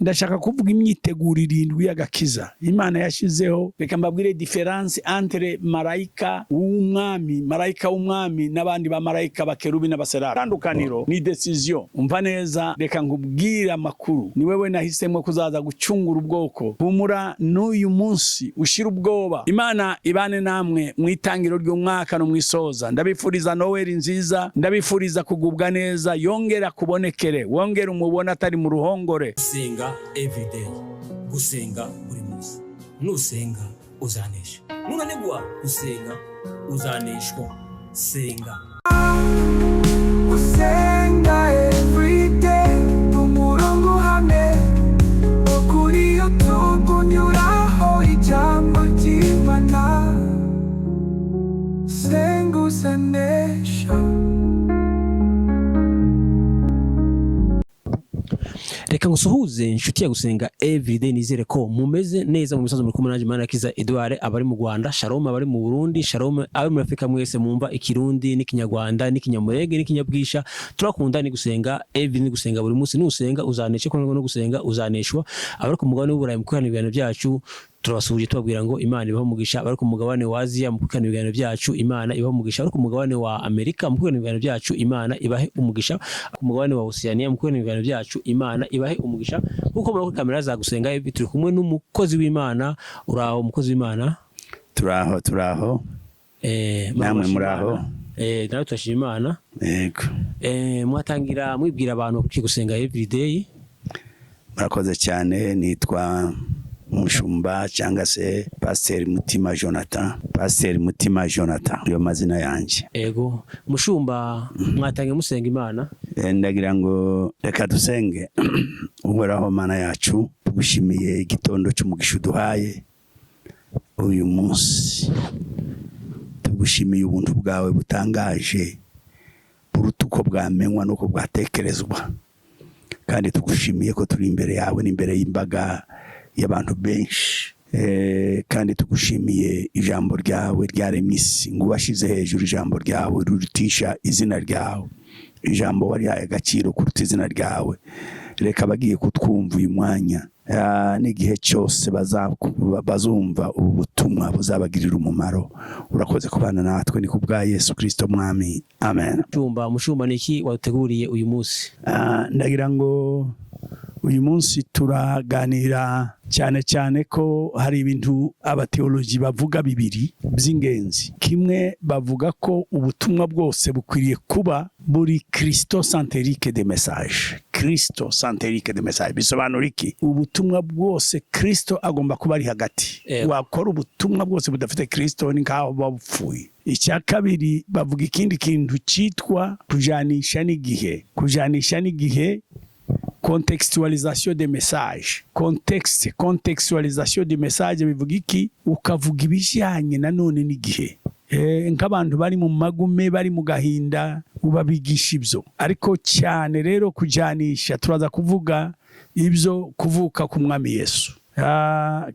Ndashaka kuvuga imyiteguro irindwi y'agakiza Imana yashizeho. Reka mbabwire différence entre marayika w'umwami, marayika w'umwami n'abandi ba marayika, bakerubi n'abaserafi. Tandukaniro ni décision. Umva neza, reka nkubwire amakuru. Ni wewe nahisemo kuzaza gucungura ubwoko. Humura, n'uyu munsi ushira ubwoba. Imana ibane namwe mu itangiro ry'umwaka no mwisoza. Ndabifuriza Noweli nziza, ndabifuriza kugubwa neza. Yongera kubonekere, wongera umubona atari mu ruhongore. Gusenga everyday, gusenga buri munsi. Nusenga uzanesha, nunanigwa gusenga uzaneshwa. Senga. Usenga everyday, umurongo uhamye wo kuri YouTube unyuraho ijambo ry'Imana. Senga uzanesha. Reka ngusuhuze, inshuti ya Gusenga Everyday. Nizere ko mumeze neza mu misozi. Muri kumwe nanjye, Manirakiza Edouard. Abari mu Rwanda, shalom. Abari mu Burundi, shalom. Abari muri Afrika mwese mumva Ikirundi n'Ikinyarwanda n'Ikinyamurenge n'Ikinyabwisha, turakunda. Ni Gusenga Everyday, ni gusenga buri munsi. Nusenga uzanesha, ko no gusenga uzaneshwa. Abari ku mugabane w'Uburayi mu kwihana ibiganiro byacu, turabasuhuje, tubabwira ngo Imana ibahe umugisha. Abari ku mugabane wa Aziya mu kwihana ibiganiro byacu, Imana ibahe umugisha. Abari ku mugabane wa Amerika mu kwihana ibiganiro byacu, Imana ibahe umugisha. Ku mugabane wa Oceania mu kwihana ibiganiro byacu, Imana ibahe umugisha. Nkuko muri kuri kamera za Gusenga, turi kumwe n'umukozi w'Imana. Uraho, umukozi w'Imana? Turaho, turaho. Namwe murashima muraho? Imana. Nawe turashima Imana. Yego. Mwatangira mwibwira abantu bakurikiye Gusenga Everyday. Murakoze cyane. Nitwa Umushumba cyangwa se Pasiteri Mutima Jonathan, Pasiteri Mutima Jonathan, niyo mazina yanjye. Ego, mushumba, mwatangiye musenga Imana. Ndagira ngo reka dusenge. Uhoraho Mana yacu, tugushimiye igitondo cy'umugisha uduhaye uyu munsi. Tugushimiye ubuntu bwawe butangaje, buruta uko bwamenywa n'uko bwatekerezwa. Kandi tugushimiye ko turi imbere yawe n'imbere y'imbaga y'abantu benshi. Kandi tugushimiye ijambo ryawe ryaremye isi, ngo ubashize hejuru ijambo ryawe rurutisha izina ryawe, ijambo warihaye agaciro kuruta izina ryawe. Reka abagiye kutwumva uyu mwanya n'igihe cyose bazumva ubu butumwa, buzabagirira umumaro. Urakoze kubana natwe. Ni ku bwa Yesu Kirisito Mwami, amen. Mushumba, mushumba, ni iki waduteguriye uyu munsi? Ndagira ngo uyu munsi turaganira cyane cyane ko hari ibintu abateoloji bavuga bibiri by'ingenzi. Kimwe, bavuga ko ubutumwa bwose bukwiriye kuba buri christocentrique de message. Christocentrique de message bisobanura iki? Ubutumwa bwose Kristo agomba kuba ari hagati. Wakora ubutumwa bwose budafite Kristo, ni nkaho buba bupfuye. Icya kabiri, bavuga ikindi kintu cyitwa kujanisha n'igihe, kujanisha n'igihe, contextualisation de message. Contexte, contextualisation de message bivuga iki? Ukavuga ibijyanye nanone n'igihe. Nk'abantu bari mu magume, bari mu gahinda, ubabigisha ibyo. Ariko cyane rero kujanisha, turaza kuvuga ibyo kuvuka ku Mwami Yesu.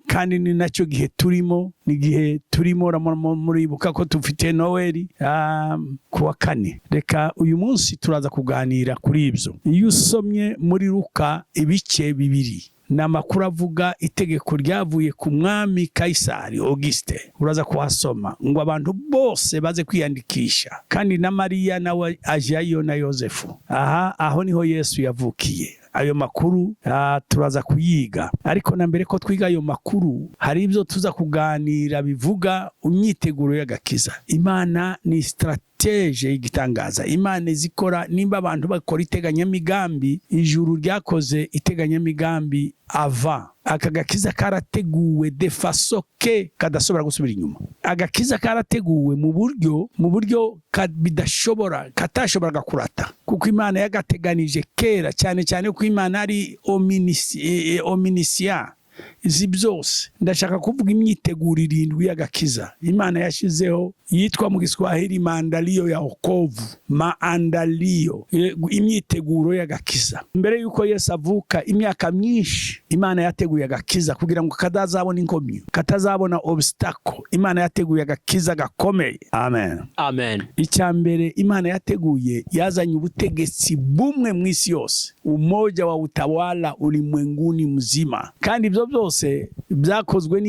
Kandi ni nacyo gihe turimo, ni igihe turimo. Muribuka ko dufite Noweli ku wa kane. Reka uyu munsi turaza kuganira kuri ibyo. Iyo usomye muri Luka ibice 2, ni amakuru avuga itegeko ryavuye ku mwami Kayisari Auguste. Uraza kuhasoma ngo abantu bose baze kwiyandikisha, kandi na Mariya nawe ajyayo na Yosefu. Aha aho niho Yesu yavukiye. Ayo makuru turaza kuyiga, ariko na mbere ko twiga ayo makuru, hari ibyo tuza kuganira bivuga imyiteguro y'agakiza. Imana ni stratège y'igitangaza. Imana izikora nimba abantu bakora iteganyamigambi, ijuru ryakoze iteganyamigambi ava. Aka gakiza karateguwe de façon que kadashobora gusubira inyuma. Agakiza karateguwe mu buryo bidashobora, katashoboraga kurata, kuko Imana yagateganije kera cyane cyane, ko Imana ari omniscient. Izi byose ndashaka kuvuga imyiteguro irindwi y'agakiza Imana yashizeho, yitwa mu Giswahili maandalio ya wokovu, maandalio, imyiteguro y'agakiza. Mbere y'uko Yesu avuka, imyaka myinshi, Imana yateguye agakiza kugira ngo katazabona inkomyi, katazabona obstacle. Imana yateguye agakiza gakomeye. Amen. Amen. Icya mbere Imana yateguye, yazanye ubutegetsi bumwe mu isi yose, umoja wa utawala ulimwenguni mzima. Kandi ibyo byose byakozwe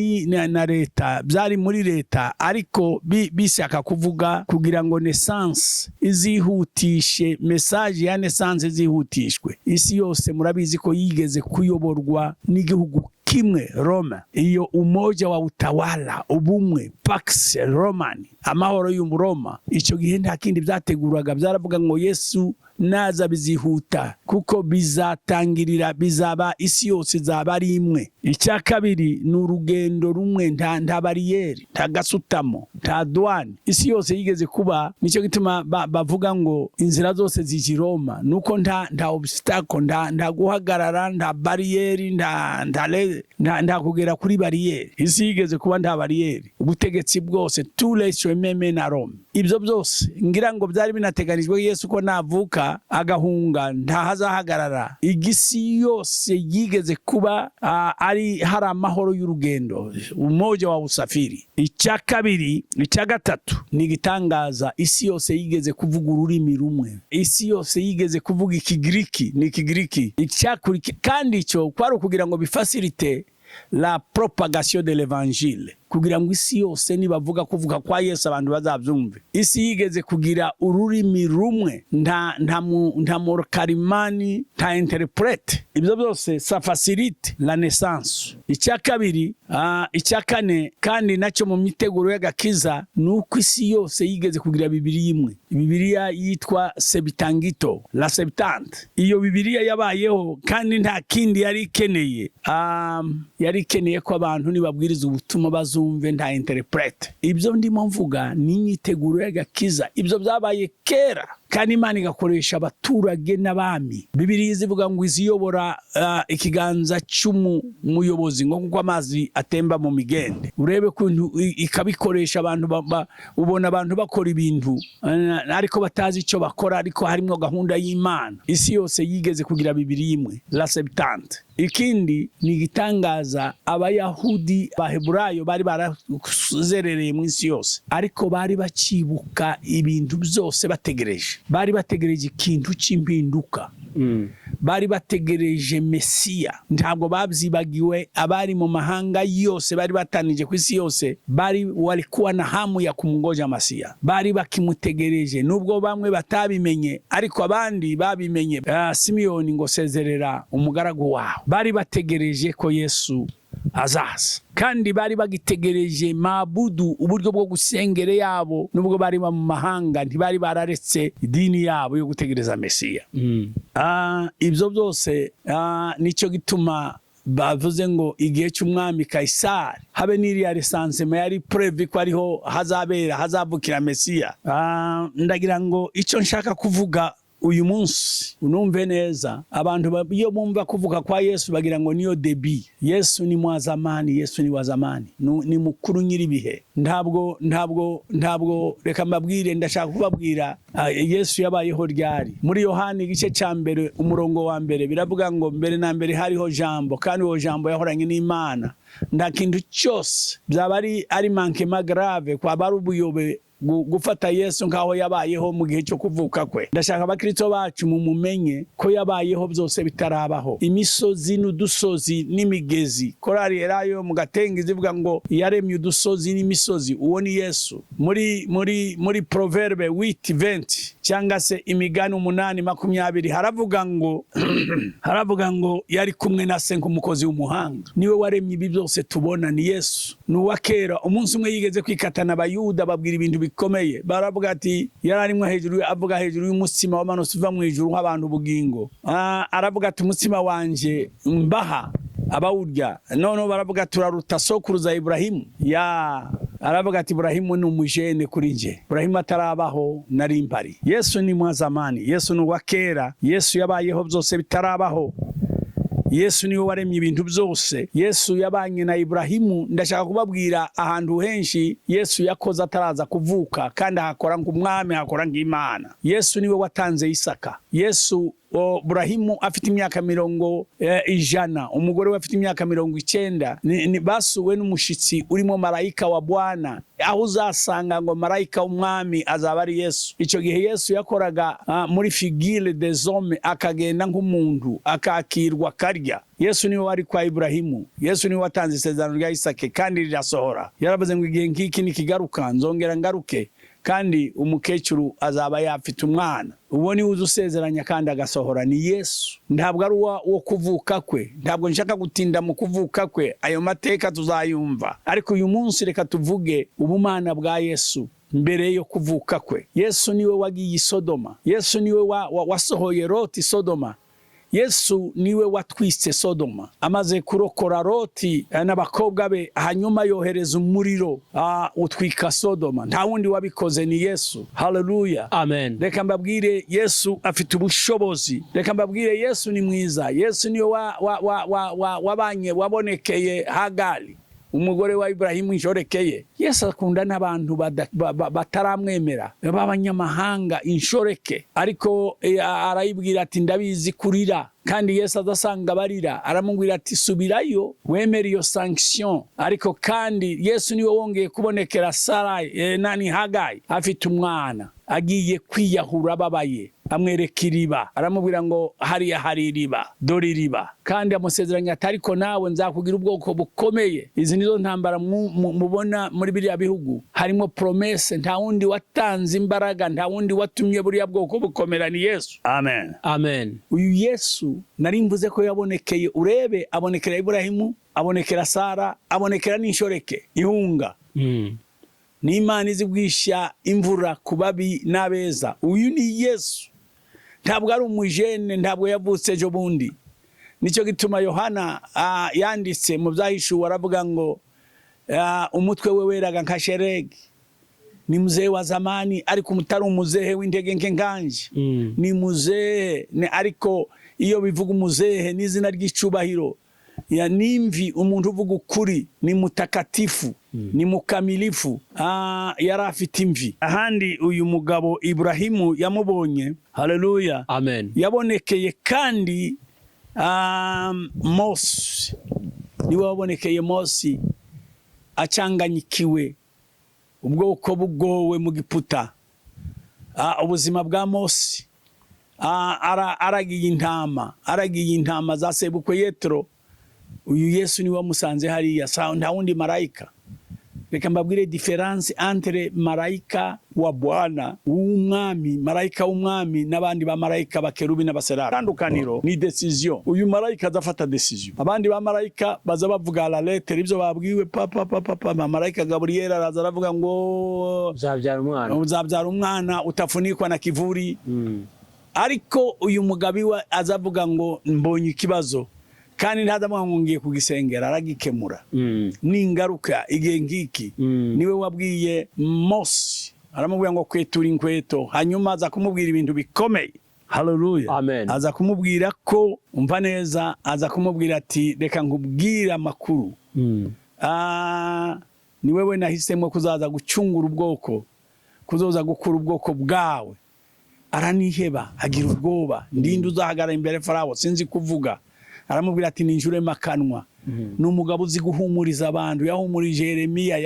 na leta, byari muri leta, ariko bishaka kuvuga kugira ngo naissance izihutishe, message ya naissance izihutishwe isi yose. Murabizi ko yigeze kuyoborwa n'igihugu kimwe, Roma. Iyo umoja wa utawala, ubumwe, Pax Romana, amahoro y'Umuroma, icyo gihe nta kindi byateguraga. Byaravuga ngo Yesu naza bizihuta, kuko bizatangirira, bizaba isi yose izaba ari imwe. Icya kabiri ni urugendo rumwe, nta bariyeri, nta gasutamo, nta douane. Isi yose yigeze kuba, nicyo gituma bavuga ngo inzira zose zija i Roma, nuko nta obstacle, nta guhagarara, nta bariyeri, nta kugera kuri bariyeri. Isi yigeze kuba nta bariyeri, ubutegetsi bwose, tous les chemins mènent à Rome. Ibyo byose ngira ngo byari binateganijwe Yesu ko navuka agahunga ntahazahagarara. Igisi yose yigeze kuba ari hari amahoro y'urugendo, umoja wa usafiri. Icya kabiri, icya gatatu ni igitangaza: isi yose yigeze kuvuga ururimi rumwe, isi yose yigeze kuvuga Ikigiriki, ni Ikigiriki. Kandi icyo kwari ukugira ngo bifacilite la propagation de l'évangile, kugira ngo isi yose nibavuga kuvuga kwa Yesu abantu bazabyumve. Isi yigeze kugira ururimi rumwe, nta mkalimani, nta interprète. Ibyo byose ça facilite la naissance. Icya kabiri, icya kane kandi nacyo mu myiteguro y'agakiza, ni uko isi yose yigeze kugira Bibiliya imwe, Bibiliya yitwa Septuaginta, la Septante. Iyo Bibiliya yabayeho kandi nta kindi yari ikeneye. Yari ikeneye ko abantu nibabwiriza ubutumwa bazumve, nta interprète. Ibyo ndimo mvuga ni imyiteguro y'agakiza. Ibyo byabaye kera, kandi Imana igakoresha abaturage n'abami. Bibiliya zivuga ngo iziyobora ikiganza cy'umuyobozi ngo kuko amazi atemba mu migende. Urebe kuntu ikabikoresha abantu, ubona abantu bakora ibintu ariko batazi icyo bakora, ariko harimo gahunda y'Imana. Isi yose yigeze kugira Bibiliya imwe, la Septante. Ikindi ni igitangaza: Abayahudi, Abaheburayo bari barazerereye mu isi yose, ariko bari bacibuka ibintu byose bategereje. Bari bategereje ikintu cy'impinduka, bari bategereje Mesiya, ntabwo babyibagiwe. Abari mu mahanga yose, bari batanije ku isi yose, bari walikuwa na hamu ya kumngoja Masiya, bari bakimutegereje, nubwo bamwe batabimenye ariko abandi babimenye. Simiyoni ngo sezerera umugaragu wawe. Bari bategereje ko Yesu azaza, kandi bari bagitegereje mabudu, uburyo bwo gusengere yabo. Nubwo bari mu mahanga, ntibari bararetse idini yabo yo gutegereza Mesiya. Ibyo byose nicyo gituma bavuze ngo igihe cy'umwami Kaisari habe n'iriya recensement yari prévu ko ariho hazabera, hazavukira Mesiya. Ndagira ngo icyo nshaka kuvuga uyu munsi unumve neza. Abantu iyo bumva kuvuka kwa Yesu bagira ngo niyo début. Yesu ni mwazamani, Yesu ni wazamani, ni mukuru nyiribihe. Ntabwo reka mbabwire, ndashaka kubabwira Yesu yabayeho ryari. Muri Yohani igice cya mbere umurongo wa mbere biravuga ngo mbere na mbere hariho Jambo, kandi uwo Jambo yahoranye n'Imana. Nta kintu cyose byaba ari manquement grave, kwaba ari ubuyobe gufata Yesu nk'aho yabayeho mu gihe cyo kuvuka kwe. Ndashaka abakristo bacu mumumenye ko yabayeho byose bitarabaho, imisozi n'udusozi n'imigezi. Korali Elayo mu Gatenga zivuga ngo yaremye udusozi n'imisozi. Uwo ni Yesu. Muri Proverbe 8:20 cyangwa se Imigani 8:20 haravuga ngo yari kumwe na se nk'umukozi w'umuhanga. Niwe waremye ibi byose tubona, ni Yesu, ni uwa kera. Umunsi umwe yigeze kwikatana Abayuda, babwira ibintu bikomeye. Baravuga ati yari arimo hejuru, avuga hejuru y'umutsima w'amanutse uva mu ijuru nk'abantu ubugingo. Aravuga ati umutsima wanje mbaha abawurya. Noneho baravuga turaruta sokuruza Iburahimu ya? Aravuga ati Iburahimu ni umujene kuri nje, Iburahimu atarabaho nari mpari. Yesu ni mwazamani, Yesu ni uwa kera, Yesu yabayeho byose bitarabaho. Yesu niwe waremye ibintu byose. Yesu yabanye na Iburahimu. Ndashaka kubabwira ahantu henshi Yesu yakoze ataraza kuvuka, kandi ahakora nk'umwami, ahakora nk'Imana. Yesu niwe watanze Isaka. Yesu Burahimu afite imyaka 100, umugore we afite imyaka 90, basuwe n'umushitsi urimo marayika wa Bwana. Aho uzasanga ngo marayika w'umwami azaba ari Yesu. Icyo gihe Yesu yakoraga muri figure des hommes, akagenda nk'umuntu, akakirwa, akarya. Yesu niwe wari kwa Iburahimu. Yesu niwe watanze isezerano rya Isake kandi rirasohora. Yaravuze ngo igihe nk'iki nikigaruka nzongera ngaruke, kandi umukecuru azaba yafite umwana. Uwo niwe uzi usezeranya kandi agasohora, ni Yesu. Ntabwo ari uwa wo kuvuka kwe. Ntabwo nshaka gutinda mu kuvuka kwe, ayo mateka tuzayumva, ariko uyu munsi reka tuvuge ubumana bwa Yesu mbere yo kuvuka kwe. Yesu niwe wagiye i Sodoma. Yesu niwe wasohoye Loti Sodoma. Yesu niwe watwitse Sodoma amaze kurokora Loti n'abakobwa be, hanyuma yohereza umuriro utwika Sodoma. Nta wundi wabikoze, ni Yesu. Haleluya. Amen. Reka mbabwire, Yesu afite ubushobozi. Reka mbabwire, Yesu ni mwiza. Yesu niwe wabanye, wabonekeye Hagari, umugore wa Iburahimu, inshoreke. Yesu akunda n'abantu bataramwemera, b'abanyamahanga, inshoreke. Ariko arayibwira ati: "Ndabizi kurira." Kandi Yesu adasanga barira, aramubwira ati: "Subirayo wemere iyo sanction." Ariko kandi Yesu niwe wongeye kubonekera Sarayi, nani, Hagayi, afite umwana, agiye kwiyahura, ababaye, amwereka iriba, aramubwira ngo: "Hariya hari iriba, dore iriba." Kandi amusezeranya ati: "Ariko nawe nzakugira ubwoko bukomeye." Izi nizo ntambara mubona muri biriya bihugu, harimo promesse. Nta wundi watanze imbaraga, nta wundi watumye buriya bwoko bukomera, ni Yesu. Amen. Amen. Uyu Yesu nari mvuze ko yabonekeye, urebe, abonekera Iburahimu, abonekera Sara, abonekera n'inshoreke ihunga. Ni Imana izi bwisha imvura ku babi n'abeza. Uyu ni Yesu, ntabwo ari umujene, ntabwo yavutse ejo bundi. Nicyo gituma Yohana yanditse mu Byahishuwe, aravuga ngo umutwe we weraga nka sheregi. Ni mzee wa zamani, ariko utari umuzehe w'intege nke nkanje. Ni muzehe ariko iyo bivuga umuzehe n'izina ry'icubahiro ya nimvi, umuntu uvuga ukuri, ni mutakatifu, ni mukamilifu. Yari afite imvi. Ahandi uyu mugabo Iburahimu yamubonye, haleluya. Amen. Yabonekeye kandi Mose. Niwe wabonekeye Mose acanganyikiwe, ubwoko bugowe mu Giputa. Ubuzima bwa Mose, aragiye intama, aragiye intama za sebukwe Yetro. Uyu Yesu niwe wamusanze hariya, nta wundi marayika. Reka mbabwire différence entre marayika wa Bwana w'umwami, marayika w'umwami, n'abandi ba marayika, bakerubi n'abaserafi. Tandukaniro ni décision. Uyu marayika azafata décision, abandi ba marayika baza bavuga la lettre ibyo babwiwe. Papa, papa, papa, marayika Gabriel araza aravuga ngo uzabyara umwana, uzabyara umwana, utafunikwa na kivuri. Ariko uyu mugabi we azavuga ngo mbonye ikibazo, kandi ntazavuga ngo ngiye kugisengera, aragikemura. N'ingaruka igihe ngiki, niwe wabwiye Mose, aramubwira ngo kwetura inkweto, hanyuma aza kumubwira ibintu bikomeye. Haleluya. Amen. Aza kumubwira ko, umva neza, aza kumubwira ati: "Reka nkubwire amakuru. Ni wewe nahisemo kuzaza gucungura ubwoko, kuzoza gukura ubwoko bwawe." Araniheba, agira ubwoba: "Ndinde uzahagarara imbere Farawo? Sinzi kuvuga." Aramubwira ati: "Ninjuremo akanwa." Ni umugabo uzi guhumuriza abantu. Yahumurije Yeremiya,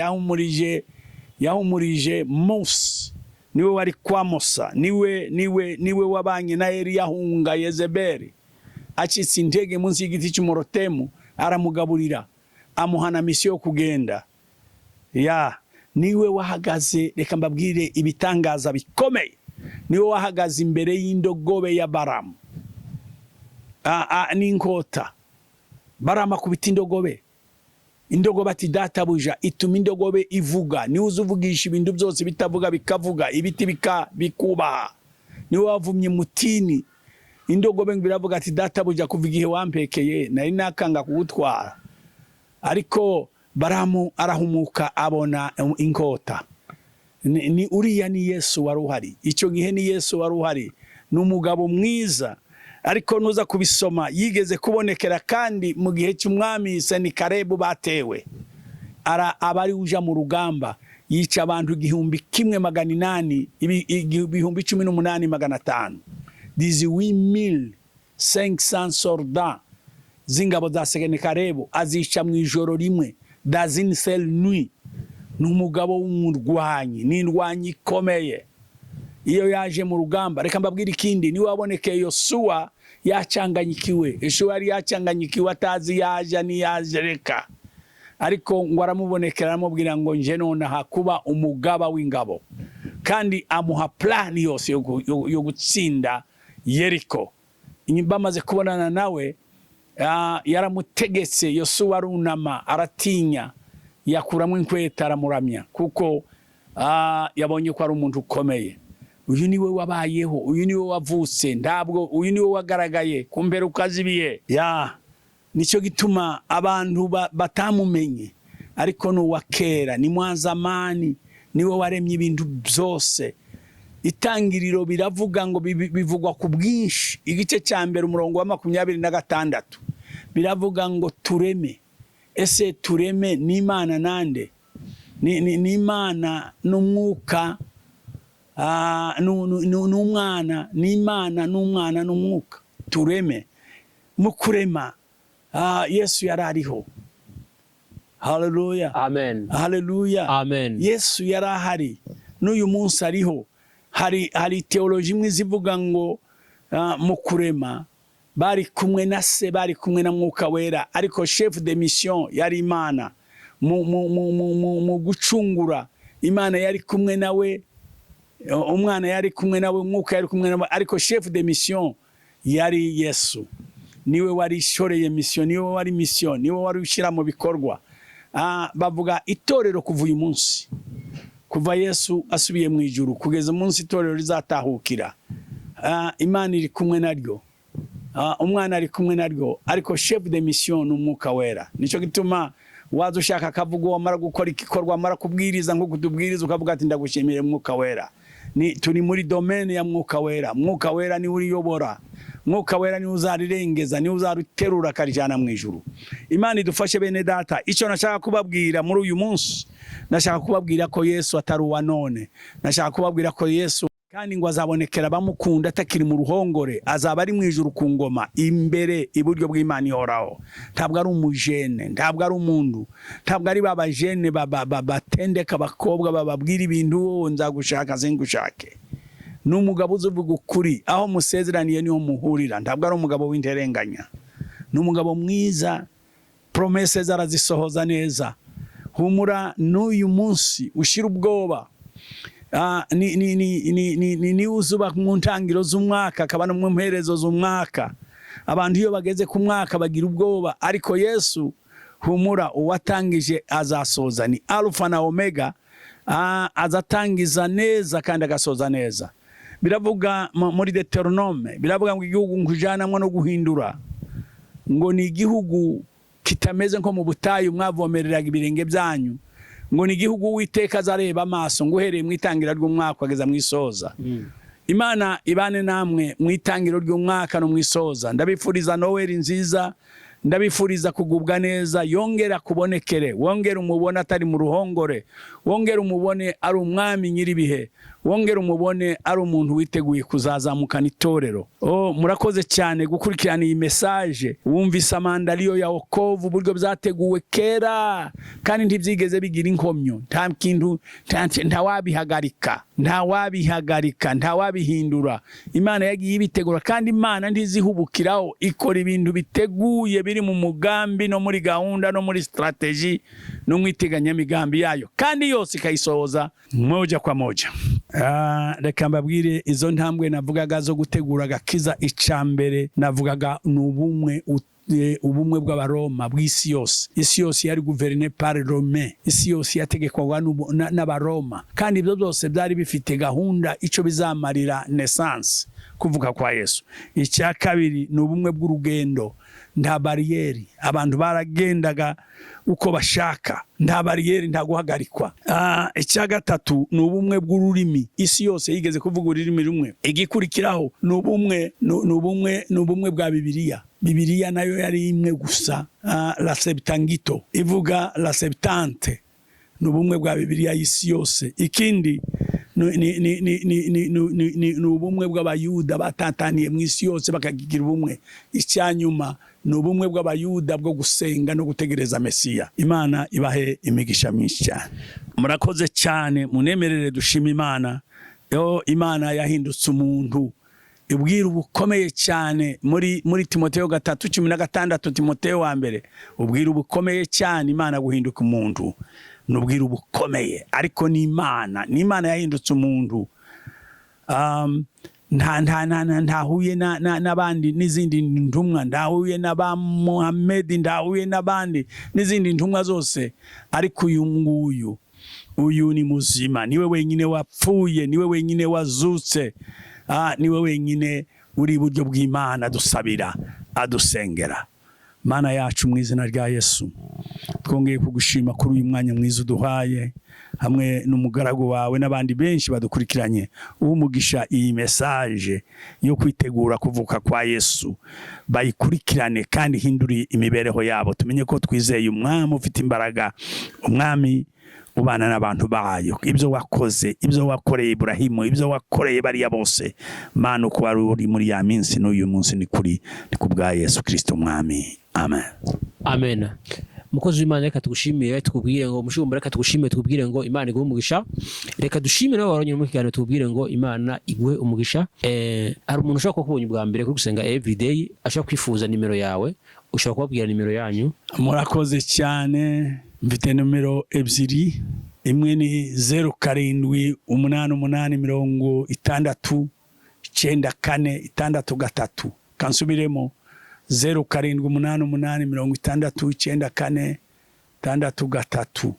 yahumurije Mose, niwe wari kwa Musa, niwe wabanye na Eliya ahunga Yezebeli, acitse intege munsi y'igiti cy'umurotemu, aramugaburira, amuhana mission yo kugenda. Ya niwe wahagaze, reka mbabwire ibitangaza bikomeye, niwe wahagaze imbere y'indogobe ya Baramu n'inkota. Baramu akubita indogobe, indogobe ati: "Databuja." Ituma indogobe ivuga. Niwe uzi uvugisha ibintu byose bitavuga bikavuga, ibiti bikubaha. Niwe wavumye mutini, indogobe ngo iravuga ati: "Databuja, kuva igihe wampekeye nari nakanga kugutwara." Ariko Baramu arahumuka, abona inkota. Ni uriya, ni Yesu wari uhari icyo gihe, ni Yesu wari uhari. Ni umugabo mwiza. Ariko nuza kubisoma, yigeze kubonekera kandi mu gihe cy'umwami Senikarebu batewe, ara aba ari uja mu rugamba, yica abantu 1800, 18,500, 18,500 soldats z'ingabo za Senikarebu, azica mu ijoro rimwe, dans une seule nuit. Ni umugabo w'umurwanyi, ni indwanyi ikomeye iyo yaje mu rugamba. Reka mbabwire ikindi: niwe wabonekeye Yosuwa yacanganyikiwe. Yosuwa yari yacanganyikiwe, atazi yaja niyaje reka, ariko ngo aramubonekera, aramubwira ngo: "Nje nonaha kuba umugaba w'ingabo," kandi amuha plan yose yo gutsinda Yeriko. Bamaze kubonana nawe, yaramutegetse. Yosuwa arunama, aratinya, yakuramo inkweta, aramuramya, kuko yabonye ko ari umuntu ukomeye. Uyu niwe wabayeho, uyu niwe wavutse, ntabwo uyu niwe wagaragaye ku mperuka z'ibihe. Ya, nicyo gituma abantu batamumenye, ariko ni uwa kera, ni mwazamani, niwe waremye ibintu byose. Itangiriro biravuga ngo bivugwa ku bwinshi, igice cya mbere, umurongo wa 26, biravuga ngo: "Tureme." Ese tureme ni Imana nande? Ni Imana n'umwuka, n'umwana, ni Imana n'umwana n'umwuka. Tureme. Mu kurema, Yesu yari ariho. Haleluya! Amen. Haleluya! Amen. Yesu yari ahari, n'uyu munsi ariho. Hari théologie imwe zivuga ngo mu kurema bari kumwe na Se, bari kumwe na Mwuka Wera, ariko chef de mission yari Imana. Mu gucungura, Imana yari kumwe nawe, umwana yari kumwe nawe, Umwuka yari kumwe nawe, ariko chef de mission yari Yesu. Niwe wari ishoreye mission, niwe wari mission, niwe wari ushyira mu bikorwa. Bavuga itorero kuva uyu munsi, kuva Yesu asubiye mu ijuru kugeza umunsi itorero rizatahukira, Imana iri kumwe naryo, umwana ari kumwe naryo, ariko chef de mission ni Umwuka Wera. Nicyo gituma waza ushaka akavuga, wamara gukora igikorwa, wamara kubwiriza nko kutubwiriza, ukavuga ati: "Ndagushimiye, Mwuka Wera." Ni turi muri domaine ya Mwuka Wera. Mwuka Wera niwe uriyobora, Mwuka Wera niwe uzarirengeza, niwe uzariterura akarijana mu ijuru. Imana idufashe, bene Data. Icyo nashaka kubabwira muri uyu munsi, nashaka kubabwira ko Yesu atari uwa none. Nashaka kubabwira ko Yesu kandi ngo azabonekera abamukunda atakiri mu ruhongore, azaba ari mu ijuru ku ngoma, imbere iburyo bw'Imana ihoraho. Ntabwo ari umujene, ntabwo ari umuntu, ntabwo ari ba bajene batendeka abakobwa, bababwira ibintu: "Wowe nzagushaka singushake." Ni umugabo uzi uvuga ukuri, aho musezeraniye niho muhurira. Ntabwo ari umugabo w'interenganya, ni umugabo mwiza, promesses arazisohoza neza. Humura, n'uyu munsi ushira ubwoba. Ni uzuba mu ntangiro z'umwaka, akaba no mu mperezo z'umwaka. Abantu iyo bageze ku mwaka bagira ubwoba, ariko Yesu, humura, uwatangije azasoza. Ni Alpha na Omega, azatangiza neza kandi agasoza neza. Biravuga muri Deutéronome, biravuga ngo igihugu nkujanamwo no guhindura, ngo ni igihugu kitameze nko mu butayu mwavomereraga ibirenge byanyu, ngo ni igihugu Uwiteka azareba amaso, ngo uhereye mu itangira ry'umwaka ukageza mu isoza. Imana ibane namwe mu itangiro ry'umwaka no mu isoza. Ndabifuriza Noweli nziza, ndabifuriza kugubwa neza. Yongera kubonekere, wongere umubone atari mu ruhongore, wongere umubone ari umwami nyir'ibihe, wongere umubone ari umuntu witeguye kuzazamukana itorero. Oh, murakoze cyane gukurikirana iyi message. Wumvise maandalio ya wokovu, uburyo byateguwe kera kandi ntibyigeze bigira inkomyo. Nta kintu, ntawabihagarika, ntawabihagarika, ntawabihindura. Imana yagiye ibitegura, kandi Imana ntizihubukiraho, ikora ibintu biteguye, biri mu mugambi no muri gahunda no muri stratégie no mu iteganyamigambi yayo, kandi yose ikayisohoza moja kwa moja. Reka mbabwire izo ntambwe navugaga zo gutegura agakiza. Icya mbere navugaga ni ubumwe, ubumwe bw'Abaroma bw'isi yose. Isi yose yari gouvernée par Rome, isi yose yategekwaga n'Abaroma, kandi ibyo byose byari bifite gahunda, icyo bizamarira naissance, kuvuka kwa Yesu. Icya kabiri ni ubumwe bw'urugendo. Nta bariyeri, abantu baragendaga uko bashaka, nta bariyeri, nta guhagarikwa. Icya gatatu ni ubumwe bw'ururimi, isi yose yigeze kuvuga ururimi rumwe. Igikurikiraho ni ubumwe ni ubumwe bwa Bibiliya. Bibiliya nayo yari imwe gusa, la Septuaginta, ivuga la Septante, ni ubumwe bwa Bibiliya y'isi yose. Ikindi ni ubumwe bw'Abayuda batataniye mu isi yose, bakagira ubumwe. Icya nyuma ni ubumwe bw'Abayuda bwo gusenga no gutegereza Mesiya. Imana ibahe imigisha myinshi cyane. Murakoze cyane. Munemerere dushima Imana. Yo Imana yahindutse umuntu, ubwiru bukomeye cyane muri Timoteyo 3:16, Timoteyo wa mbere, ubwiru bukomeye cyane. Imana guhinduka umuntu ni ubwiru bukomeye, ariko ni Imana, ni Imana yahindutse umuntu. Nta nta nta nta ntahuye n'abandi n'izindi ntumwa, ntahuye na ba Muhamedi, ntahuye n'abandi n'izindi ntumwa zose, ariko uyu nguyu, uyu ni muzima, niwe wenyine wapfuye, niwe wenyine wazutse, niwe wenyine uri iburyo bw'Imana adusabira, adusengera. Mana yacu, mu izina rya Yesu, twongeye kugushima kuri uyu mwanya mwiza uduhaye hamwe n'umugaragu wawe n'abandi benshi badukurikiranye. Umugisha iyi message yo kwitegura kuvuka kwa Yesu bayikurikirane kandi ihindure imibereho yabo. Tumenye ko twizeye umwami ufite imbaraga, umwami ubana n'abantu bayo. Ibyo wakoze, ibyo wakoreye Iburahimu, ibyo wakoreye bariya bose, Mana, uko wari uri muri ya minsi n'uyu munsi ni kuri, ni ku bwa Yesu Kristo Umwami, amen. Amen. Mukozi w'Imana, reka tugushimire, tukubwire ngo, mushumba, reka tugushimire, tukubwire ngo Imana iguhe umugisha. Reka dushimire nawe waronyine mu kiganiro, tukubwire ngo Imana iguhe umugisha. Hari umuntu ushobora kuba akubonye ubwa mbere kuri Gusenga Everyday, ashobora kwifuza nimero yawe. Ushobora kubabwira nimero yanyu? Murakoze cyane. Mfite nomero ebyiri. Imwe ni 0788609463. Kansubiremo: 0788609463.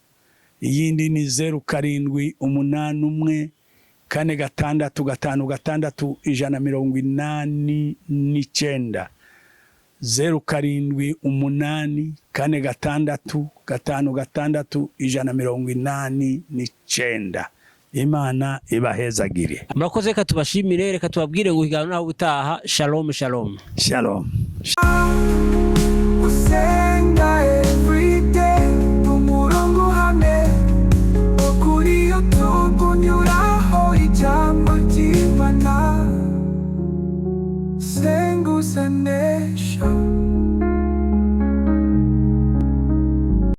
Iyindi ni 0781465689. 0784656189. Imana ibahezagire. Murakoze. Reka tubashimire, reka tubabwire ngo ikiganiro naho ubutaha. Shalom, shalom. Shalom. Usenge.